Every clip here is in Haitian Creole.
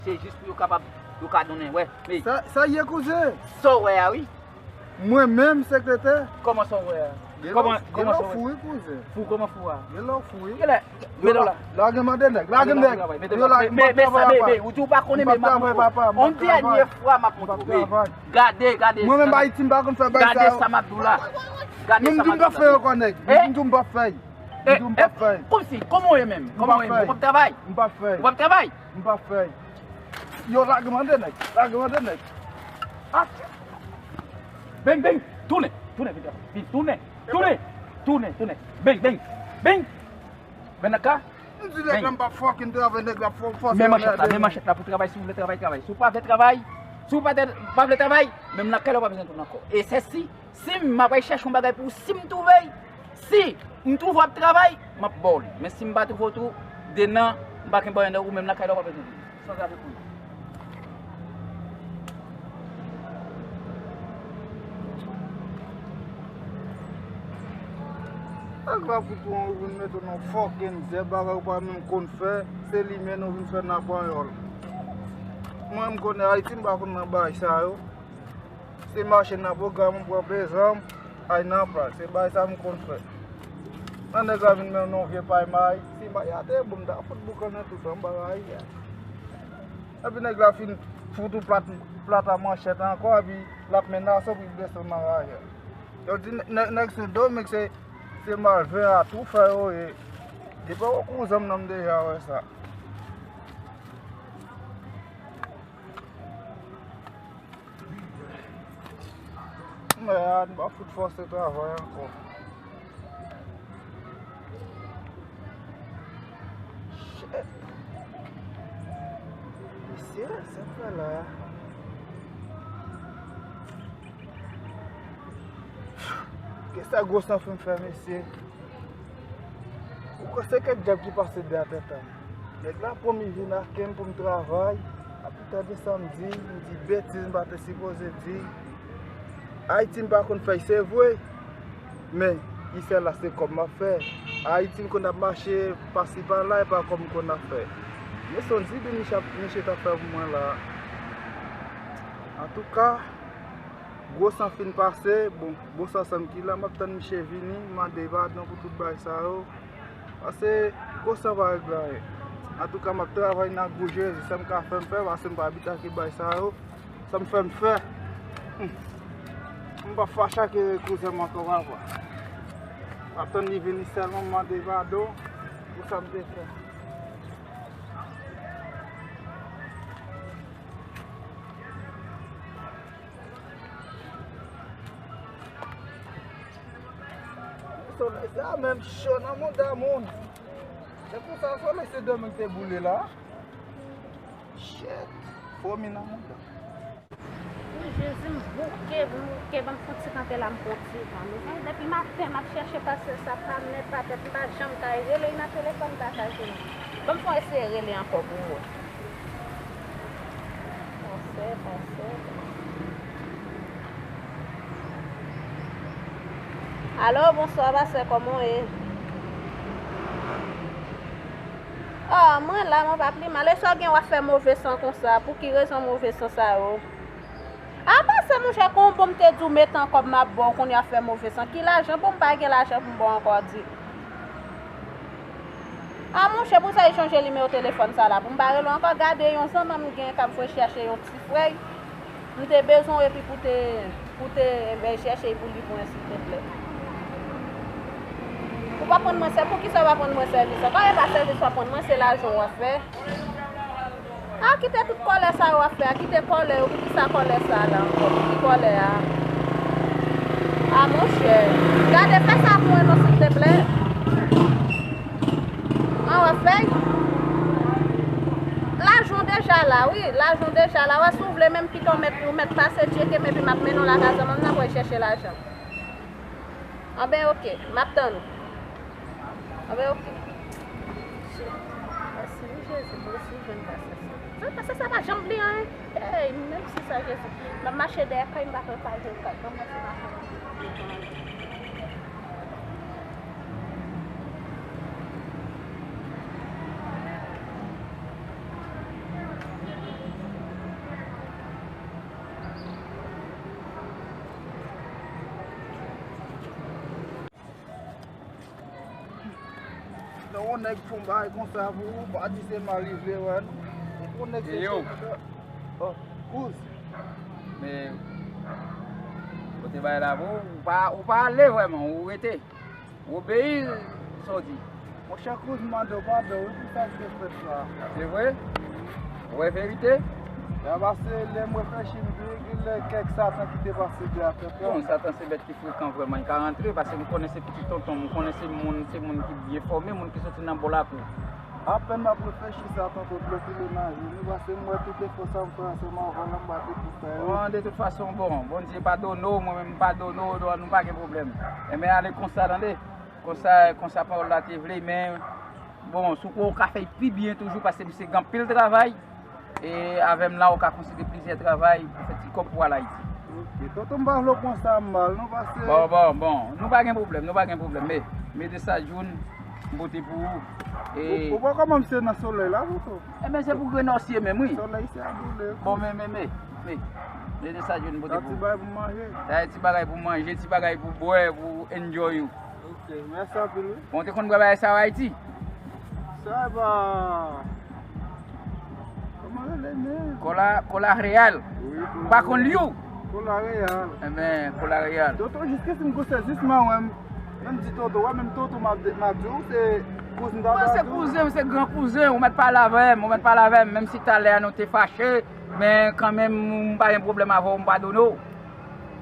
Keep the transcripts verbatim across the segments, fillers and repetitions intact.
Se jis pou yo kapab, yo ka donnen, wè. Men sa, sa ye, kouzen? Sa w wè a, wi. Mwen menm, sekretè. Kòman sa w wè a? Gen lè, kòman, gen lè w fou, wi, kouzen. Fou, kòman fou a? Gen lè w fou, wi. Gen lè, men la, la gen mande nèg, la gen nèg. Yo la, m p ap travay apa. Ou di w pa konnen, men m ap montre w. On dènye fwa, m ap montre w. Gade, gade. Mwen menm, Ayiti, m pa konn fè bagay sa yo. Gade sa m ap di w la. Gade sa m ap di w la. Menm di m p ap fè yo ankò, nèg. Menm di m p ap fè. Menm di m p ap fè. Kòmsi, kòman w ye menm? Kòman w ye menm? Ou p ap travay? M p ap fè. Ou p ap travay? M p ap fè. Yo, lage m anndan, nèg. Lage m anndan, nèg. Atè. Beng, beng. Tounen. Tounen, vin, vin. Tounen. Tounen. Tounen, tounen. Beng, beng. Beng. Beng nan ka. M di nèg la m p ap fucking travay, nèg la fò-, fòse. Men manchèt la, men manchèt la pou travay, si w vle travay, travay. Si w pa vle travay, si w pa te, pa vle travay, menm nan kay la w pa bezwen tounen ankò. E sèsi, si m ap al chèche yon bagay pou ou, si m twouve l, si m twouve w ap travay, m ap ba w li. Men si m pa twouve w tou, demen, m pa kenbe anyen nan ou, menm nan kay la w pa bezwen vini. Sanzave pou ou. Nèg la fout ou vin mete w nan fucking zèb, bagay ou pa menm konn fè, se li menm ou vin fè nan panyòl. Mwen m konnen Ayiti, m pa konn nan bagay sa yo. Se mache nan pwogram, m pran pezanm, ay nan pal. Se bagay sa m konn fè. Nan nèg la vin mennen yon vye pay mayi. Si mayi a te bon, m ta fout boukannen tout anba mayi a. Epi nèg la fin fout ou plat, plat a manchèt ankò, epi l ap menase w pou l desann nan raje a. Yo di nè-, nè-, nèg sou do, men se, se malveyan a tou fè yo ye. Depi w kou zam nan m deja wè sa. Mèd, m pa fout fòse travay ankò. Shit. Mesye, sa m fè la? Kisa gwo san fin fè, mesye? Ou kwè se kèk dyab ki pase dèyè tèt an? Nèg la pran m, li vin ake m pou m travay. Api tande sa m di, m di betiz m pa te sipoze di. Ayiti m pa konn fè, se vre. Men, isit la se kòb m ap fè. Ayiti m konn ap mache pasi pala, e pa kòb m konn ap fè. Men se yon dibi misye ap, misye t ap fè pou mwen la. Antouka, gwo san fin pase, bon, bon san san m ki la, m ap tann misye vini, mande padon pou tout bagay sa yo. Paske gwo san pa regle anyen. Antouka, m ap travay nan gou Jezi, sa m ka fè m fè, paske m pa abitye ak bagay sa yo. Sa m fè m fè. Hmm. M p ap fache ak kouzen m ankò, papa. M ap tann li vini sèlman, m mande padon pou sa m te fè. Solèy sa menm cho nan mouda moun. Se pou sa solèy se demen te boule la. Shit. Fomi nan mouda. Wi, Jezi, m bouke, m bouke, ban m fon ti kanpe la, m pran ti van. Depi maten, m ap chèche pastè sa, pa mèt, pa tèt, m pa janm ka rele l nan telefòn, m pa ka jwenn li. Ban m fon eseye rele ankò pou m wè. Pastè, pastè. Alo, bonswa, pastè, kòman w ye? Oh, mwen la, mwen pa pi mal. E sa w gen w ap fè move san konsa? Pou ki rezon move san sa yo? A, pastè, monchè, kon bon m te di w met an kòb m ap ba w, kounye a w ap fè move san. Ki lajan? Bon, m pa gen lajan pou m ba w ankò, di. A, monchè, pou sa, li chanje nimewo telefòn sa la. Pou m pa rele w ankò, gade, yon zanmi m gen k ap voye chèche yon ti frè. M te bezwen w epi pou te, pou te, ben, chèche pou li pou mwen, silteplè. Ou pa konn mwen, se poukisa w pa konn mwen sèvis ankò? E pa sèvis w ap konn mwen, se lajan w ap fè. A, kite tout kòlè sa yo w ap fè a, kite kòlè yo, poukisa kòlè sa a la ankò? Pou ki kòlè a? A, monchè, gade, fè sa pou mwen non, silteplè. An, w ap fè? Lajan w deja la, wi, lajan w deja la. W a si w vle menm kite w mèt, ou mèt pase tcheke m epi m ap mennen w lakay zanmi m nan pou w al chèche lajan. Anben, oke, m ap tann ou. Anben, oke. Mèsi wi, Jezi, m resi jwenn pastè sa. Sa, pastè sa pa janm bliye anyen. Hey, mèsi sa, Jezi. M ap mache dèyè kay, m pa konn pa jwenn kay. Ban mwen se pa konn. Yon nèg fè yon bagay konsa pou ou, pa di se mal li vle wè, non. Yon nèg se yo. Oh, kouz. Men, kote bagay la, bon, ou pa, ou pa ale vrèman, ou rete. Ou obeyi sa w di. Monchè, kouz, m mande w padon, wi, pou sa k te fèt la. Se vre? Ou wè verite? Ya pase, lè m reflechi, m di, gen lè kèk Satan ki te pase de atè. Bon, Satan se bèt ki frekan vrèman, li ka rantre, paske m konnen se pitit tonton m, m konnen se moun, se moun ki byen fòme, moun ki soti nan bò lakou. Apèn m ap reflechi, Satan te bloke le nage nou, paske m wè tout efò sa m fè ansanm avè l, m pa te pou fè yo. Bon, de tout fason, bon, Bondye padone w, mwen menm m padone w, nou pa gen pwoblèm. Enben, ale konsa, tande. Konsa, konsa pawòl la te vle, men, bon, si w kwè w ka fè l pi byen toujou, paske misye gen anpil travay, e avè m la, ou ka konsidere plizyè travay pou fè ti kòb pou al Ayiti. Ok, tonton, m pa vle w pran sa mal, non, paske Bon, bon, bon, nou pa gen pwoblèm, nou pa gen pwoblèm, men, men de sa joun, m pote pou ou, e Ou, ou wè kòman m se nan solèy la, tonton? Enben, se pou grenòsye menm, wi. Solèy se a boule. Bon, men, men, men, men, men de sa joun, m pote pou ou. Sa ti bagay pou manje. Sa ti bagay pou manje, ti bagay pou bwè, pou enjoy ou. Ok, mèsi anpil, wi. Bon, w te konn bwè bagay sa yo Ayiti? Sa e pa Kòman rele menm? Kola, kola reyal. Wi, kola reyal. Pa konn li ou? Kola reyal. Enben, kola reyal. Tonton, jiskisi m gon sezisman, wè m, menm di tonton, wè, menm tonton, m ap di, m ap di w, se kouzen m ta Mwen, se kouzen, se gran kouzen, ou mèt pale avè m, ou mèt pale avè m, menm si talè a nou te fache, men kanmenm, m pa gen pwoblèm avè w, m padone w.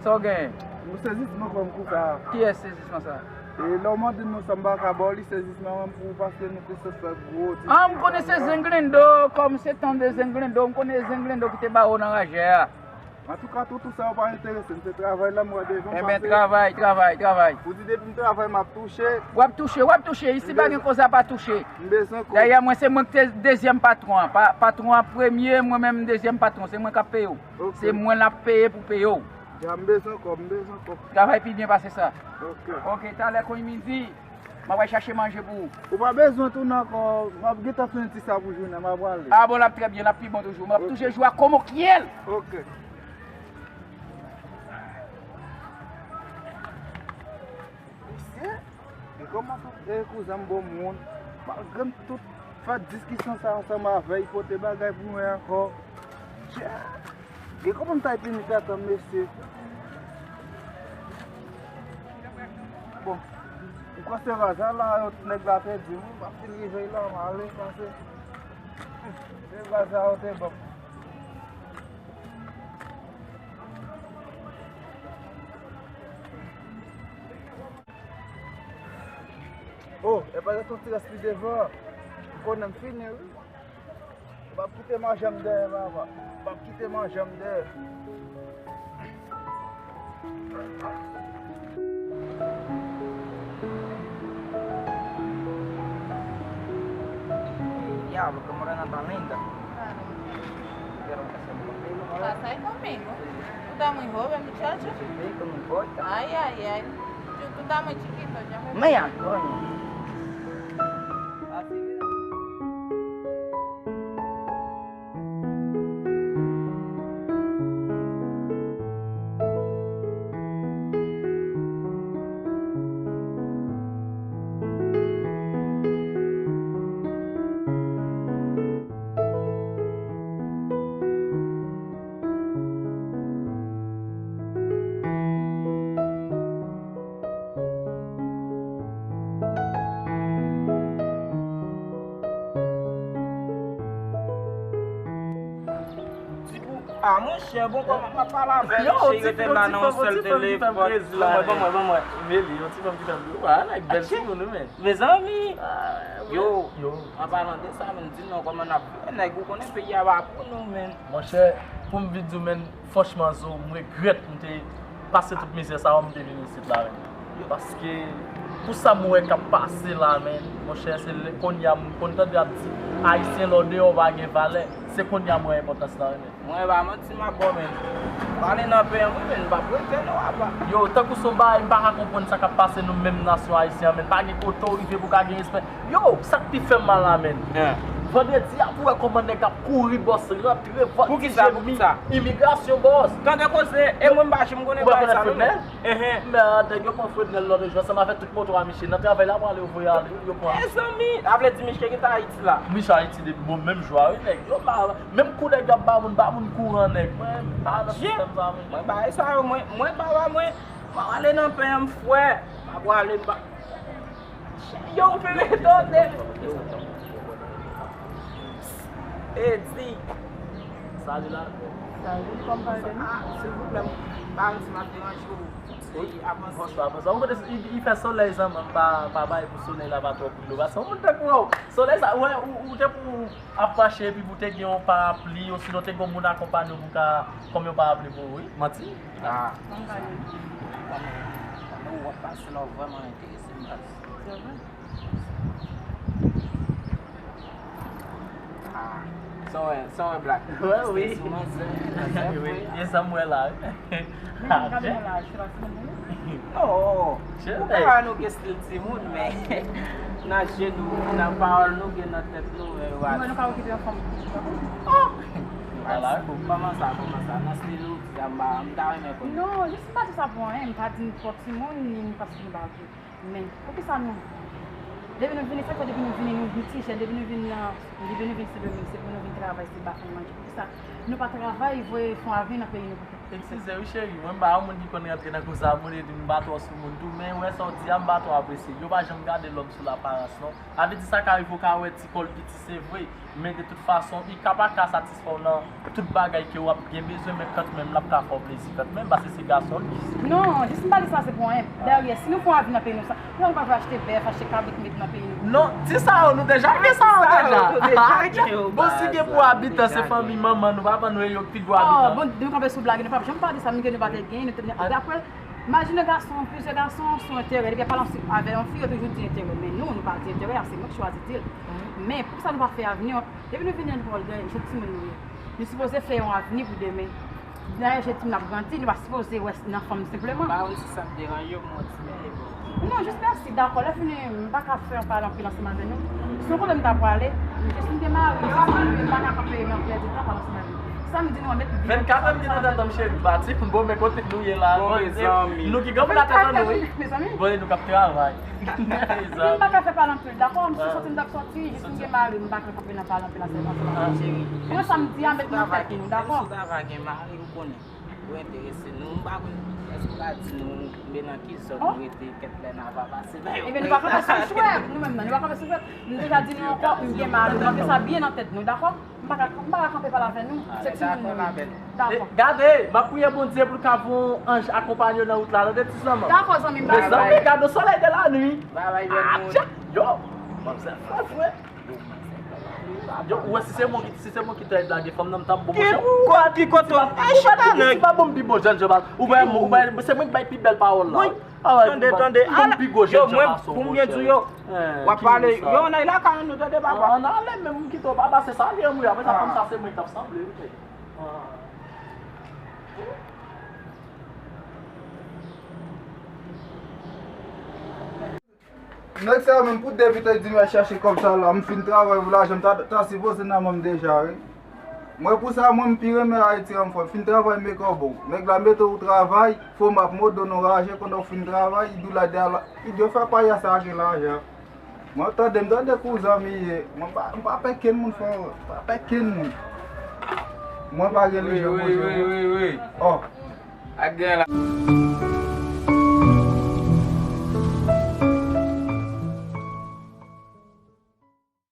Sa w genyen? Gon sezisman kòm kou sa. Kiyès sezisman sa? E lè w mande m non sa m pa ka ba w li, sezisman an pou ou paske nou te sot fè gwo ti An, m konnen se Zenglendo, kòm se tan de Zenglendo, m konnen Zenglendo ki te ba w nan rajè a. Antouka, toutou sa yo pa enterese m, se travay la m wè devan m Enben, pase. Travay, travay, travay. Ou di depi m travay, m ap touche. W ap touche, w ap touche, isi pa gen koze a pa touche. M bezwen kòb. Dayè, mwen, se mwen ki te dezyèm patwon an. Pa, patwon an premye, mwen menm, m dezyèm patwon. Se mwen k ap peye w. Ok. Se mwen l ap peye pou peye w. Ya, m bezwen kòb, m bezwen kòb. Travay pi byen pase sa. Ok. Ok, talè konn midi, m ap al chache manje pou ou. Ou pa bezwen tounen ankò, m ap gentan fè yon ti sa pou jounen, m ap prale. A bon, l ap trè byen, l ap pi bon toujou. M ap Ok. Touche jou a kòm okyèl. Ok. Mesye, e kòman tout, e, kouzen m bon moun, malgre m tout fè diskisyon sa ansanm avè l, pote bagay pou mwen ankò. Tja! Gen kòman m ta pini tèt an, mesye. Bon, m kwè se vaza la, yon nèg la te di m, wi, m ap fin rive la, m ale, pase. Se vaza yo te ban m. Oh, e pa gen yon ti rès pi devan. M konnen m fini, wi. M ap kite manje m dèyè, papa. M ap kite manje m dèyè. Diablo, qué morena tan linda. Quiero casarme contigo. Casar conmigo. Tú estás muy joven, muchacho. Chiquitico, no importa. Ay, ay, ay. Tú, tú estás muy chiquito, yo me Mira, coño. Así. Ti pou, a, monchè, bon, kòman m ap pale avè l, cheri, rete la nan yon sèl telefòn. Ban mwen, ban mwen, ban mwen. Meli, yon ti fanm ki fè m, wa, nèg bèl timoun, wi, men. Mezanmi. Yo, an palan de sa, men, di m non, kòman n ap fè, nèg, ou konnen peyi a pa pou nou, men. Monchè, pou m vin di w, men, franchman, Zo, m regrèt m te pase tout mizè sa yo, m te vin isit la, men. Paske, pou sa m wè k ap pase la, men, monchè, se lè, kounye a, m konn tande y ap di, Ayisyen lè w deyò pa gen valè. Se kounye a m wè enpòtans lan, men. Mwen pa manti m ap ba w, men. Pale nan pen an, wi, men, m p ap rete non, apa. Yo, tankou se yon bagay, m pa ka konprann sa k ap pase nou menm nasyon ayisyen an, men. Pa gen kote w rive pou w ka gen respè. Yo, sa k pi fè m mal la, men. Vandredi a pou wè kòman nèg ap kouri, bòs, rantre, vòltije, imigrasyon, bòs. Tande koze, e mwen m pa janm konnen bagay sa non. Enhen. Men nèg yo pran Frednel lòt jou, ansanm avèk tout moto a Miche. Nan travay la, pral voye ale, yo pran. Mezanmi, sa vle di Miche kite Ayiti la. Miche Ayiti depi bon menm jou a, wi, nèg. Yo pa, menm kou nèg yo ap ba moun, ba moun kouran, nèg. Mwen, m pa nan sistèm sa, mwen. Mwen, bagay sa yo, mwen, mwen, baba, mwen, m ap ale nan pen an, m frè. M ap ale, m pa. Yo, m fin retounen. Edi. Salut la. Salut, kòman w ye? Ah, silvouplè, m pa konn si m ap deranje w. Wi. Avanse. Bonswa, bonswa. Ou konnen, li, li fè solèy, zanmi, m pa, pa bay pou solèy la pa twò boule w. Paske yon moun tankou w, solèy sa, wè, ou, ou te pou ap mache epi pou te gen yon parapli, osinon te gen yon moun akonpanye w pou ka kòm yon parapli pou ou, wi. Manti? Ah. Kòman w ye? Kòman w ap pase la, w vrèman enterese m, baz. Se vre? Ah, sa w wè, sa w wè, Black? Wè, wi. Sou manzè, manzè vre. Wi, e sa m wè la, wi. Men, gade mwen la, se pa timoun mwen ye? Non. Ou ka wè nou gen stil timoun, men nan je nou, nan pawòl nou, gen nan tèt nou, men yo pa. Mwen, nou ka okipe yon fanm. Oh! Kòman sa, kòman sa? Nan stil ou, m ta, m ta renmen konnen. Non, jis m pa di sa pou anyen, m pa di n twò timoun, ni paske nou pa okipe. Men, poukisa nou, depi nou vini, sa fè depi nou vini, nou vin ti jèn, depi nou vin nan, depi nou vin Sendomeng, se pou nou vin travay, se ba fanm manje. Poukisa nou pa travay, voye fon avni nan peyi nou pou. Eskize wi cheri, mwen m pa yon moun ki konn rantre nan koze a moun, epi m pa twò sou moun tou, men wè sa w di a, m pa twò apresye. Yo pa janm gade lòm sou laparans non. Sa vle di sa ka rive w ka wè ti kò l piti, se vre. Men de tout fason, li ka pa ka satisfè w nan tout bagay ke w ap gen bezwen, men kantmenm l ap ka fè w plezi kantmenm, paske se gason l ye. Non, jis m pa di sa se pou anyen. Dayè, si nou fè yon avni nan peyi nou sa, pou nou pa vle achte bèf, achte kabrit, met nan peyi nou. Non, ti sa yo, nou deja gen sa yo deja. Bon, si gen pou abitan, se fanmi manman nou, papa nou e yo ki pi gwo abitan. Oh, bon, nou kanpe sou blag, nou pa janm pale de sa, nou ke nou pa te gen, nou te, dapre Imajine gason, plizyè gason sou enterè, depi y ap pale ansanm avè yon fi, yo toujou di enterè. Men nou, nou pa di enterè a, se nou ki chwazi di l. Men poukisa nou pa fè avni an? Depi nou vini an, nou pa wè l gen jèn timoun nou ye. Nou sipoze fè yon avni pou demen. Dayè, jèn timoun ap grandi, nou pa sipoze wè nan fanm senpleman. M pa konn si sa ap deranje w, m wè w ti mele bò. Non, jis mèsi, dakò. Lè fini, m pa ka fè yon pale anpil ansanm avè nou. Si w konnen m ta pwale, jis m te mari, m pa ka kanpe nan plèdi tan pale ansanm avè nou. Sa m di nou an met. Vennkat an m gen nan tèt an m cheri, m pati pou m bon men kote nou ye la. Bon, mezanmi. Nou ki gen pou nan tèt an nou wi. Mezanmi. Bon, e nou k ap travay. Mezanmi. M pa ka fè pale anpil, dakò? M sou sòti m t ap sòti, jis m gen mari, m pa ka kanpe nan pale anpil a sèlman. Ah, cheri. Mwen sa m di a met nan tèt nou, dakò? Menm si w ta va gen mari, ou konnen. Ou enterese nou, m pa konn, èske w ka di nou, men nan ki zòn ou rete, kèk lè n a va pase nan yo. Ebyen, nou pa kanpe sou jwèt, nou menm nan, nou pa kanpe sou jwèt. M deja di nou ankò, m gen mari, nou mete sa byen nan tèt nou, dakò? M pa ka, m pa ka kanpe pale avè nou. Se timoun nou ye. Dakò. Gade, m ap priye Bondye pou l ka voye yon anj akonpanye w nan wout la, tande ti zanmi. Dakò, zanmi m, bay bay. Mezanmi, gade yon solèy de la nuit. Bay bay, bèl moun. Yo, manzè fre, fre. Yo, ou wè, si se mwen ki, si se mwen ki te lage fanm nan, m t ap bon, monchè. Ki kote, ki kote? Ou pa di ti pa bon m pi bon jèn jan. Ou wè, ou wè, se mwen ki bay pi bèl pawòl la. Wi. Tande, tande. Ala, yo, mwen, pou m byen di w, yo, w ap pale, yo, ann al lakay nou, tande, papa. Ann ale, men m kite w, papa, se sa l ye, wi, apre sa, fanm sa, se mwen k t ap sanble, wi. Nèg sa yo menm pou de pita di m al chache kòb sa la, m fin travay pou lajan m ta, ta sipoze nan men m deja wi. Mwen pou sa mwen m pi renmen Ayiti an m fò, m fin travay m meke w bon. Nèg la mete w travay, fò m ap mode w nan lajan pandan w fin travay, li di w la de ala, li di w fè payas sa gen lajan. Mwen tande m tande kou zanmi ye, mwen pa, m pa pè kenn moun fò, m pa pè kenn moun. Mwen pa gen lejan monchè. Oh. Ak gen la.